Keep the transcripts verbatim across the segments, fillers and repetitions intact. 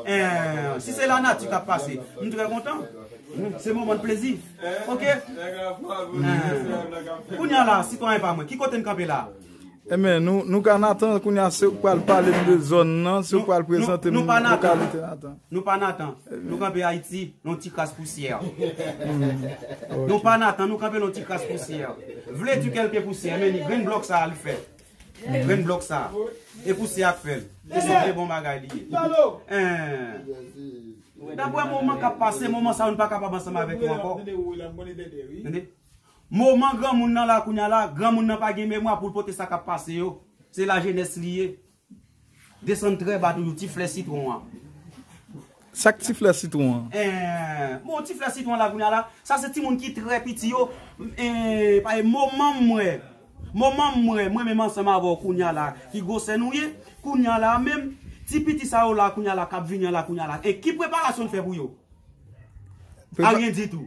Eh, si se lanati k ap pase, m trè kontan. Se moman de plezi. Oke? Eh, kounye a la, sitwayen pa mwen, ki kote n kanpe la? Ebyen, nou, nou ka Natan, kounye a se ou k pral pale m de zòn nan, se ou k pral prezante m lokalite Natan. Nou pa Natan. Nou kanpe Ayiti, nan ti kras pousyè. Nou pa Natan, nou kanpe nan ti kras pousyè. Vle di kèlke pousyè, men ni grenn blòk sa a l fè. Grenn blòk sa a. E pousyè a k fè l. E se vre bon bagay li ye. Eh. Daprè moman k ap pase, moman sa yo n pa kapab ansanm avèk yo ankò. Tande? Moman granmoun nan la kounye a la, granmoun nan pa gen memwa pou l pote sa k ap pase yo. Se lajenès li ye. Desann trè ba toujou, ti flè sitwon an. Sa k ti flè sitwon an? Eh, bon, ti flè sitwon la kounye a la, sa se timoun ki trè piti yo. Eh, pa moman m wè. Moman m wè, mwen menm ansanm avè w kounye a la, ki gwosè nou ye, kounye a la menm, ti piti sa yo la kounye a la, k ap vini an la kounye a la. E ki preparasyon n fè pou yo? Prepa- Aryen ditou.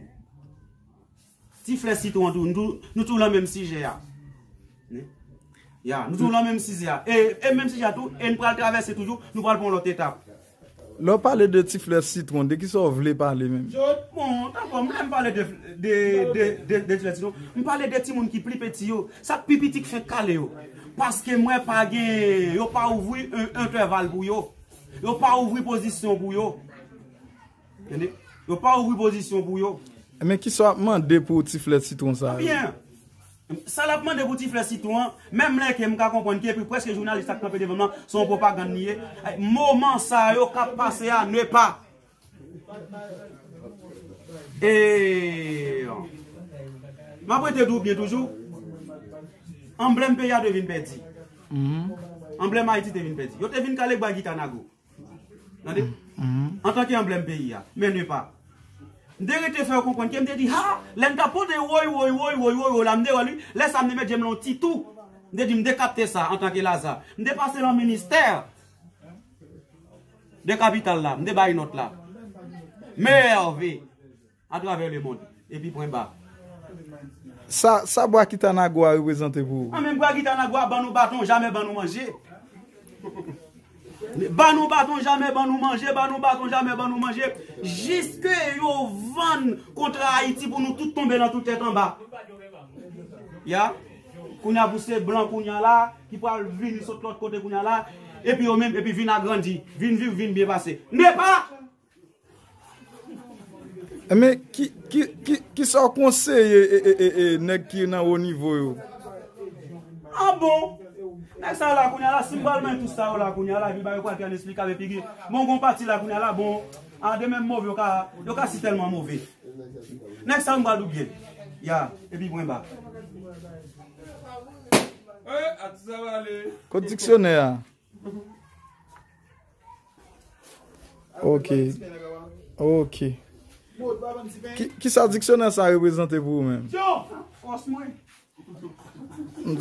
Ti flè sitwon tou, nou tou, nou tou lan menm sijè a. Ya, nou tou lan menm sijè a. E, e menm sijè a tou, e n pral travèse toujou, nou pral pran lòt etap. Lè w pale de ti flè sitwon, de ki sa w vle pale menm? Bon, dakò, m lè m pale de, de, de, de, de ti flè sitwon, m pale de timoun ki pli piti yo, sa k pi piti k fenk kale yo. Paske m wè pa gen, yo pa ouvri en, entèval pou yo. Yo pa ouvri pozisyon pou yo. Tande? Yo pa ouvri pozisyon pou yo. Men ki sa w ap mande pou ti flè sitwon sa yo? Byen. Sa l ap mande pou ti flè sitwon an, menm lè ke m ka konprann ke epi prèske jounalis la k kanpe devan m nan, se yon pwopagann li ye. Moman sa yo k ap pase a, ne pa. E, m ap rete di w byen toujou, anblèm peyi a te vin pèdi. Anblèm Ayiti te vin pèdi. Yo te vin kale bwa Gita Nago. Tande? Antanke anblèm peyi a. Men ne pa. M te rete fè yo konprann ke m te di, ha! Lè m t ap pote woy, woy, woy, woy, woy, woy la, m te wè li. Lè sa, m te met je m nan yon ti tou. M te di, m te kapte sa antanke Laza. M te pase nan ministè de kapital la. M te bay nòt la. Meyè Hervé. Atravè lemonn. Epi pwen ba. Sa, sa bwa Kitanago a reprezante pou ou? An, men bwa Kitanago a ban nou baton, jamè ban nou manje. Ban nou baton, jamè ban nou manje, ban nou baton, jamè ban nou manje. Jiske yo vann kontra Ayiti pou nou tout tonbe nan tout tèt anba. Ya. Kounye a pou se blan kounye a la, ki pral vini sot lòt kote kounye a la, epi yo menm, epi vin agrandi, vin viv, vin byen pase. Ne pa! Men ki, ki, ki, ki sa w konseye e, e, e, e, nèg ki nan wo nivo yo? Ah bon? Nèg sa yo la kounye a la, si m pral ban tout sa yo la kounye a la, epi ba yo pral fè l esplikab epi gen, bon, gon pati la kounye a la, bon, a de menm move, yo ka, yo ka si tèlman move. Nèg sa yo m pral di w byen. Ya, epi pwen ba. Kot diksyonè a? Ok. Ok. Ki, ki sa diksyonè sa reprezante pou ou menm? Fòs mwen.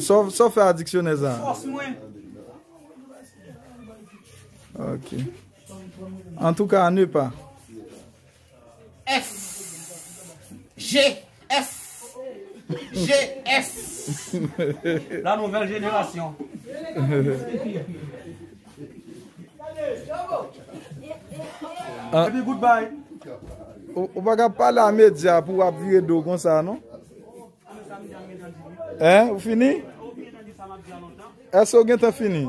Sa w, sa w fè a diksyonè sa? Fòs mwen. Ok. Antouka, ne pa. F. G. F. G. F. La nouvelle génération. Ah. Epi goodbye. Ou, ou pa ka pale a medya pou w ap vire do konsa, non? Hein? Ou fini? Èske w gentan fini?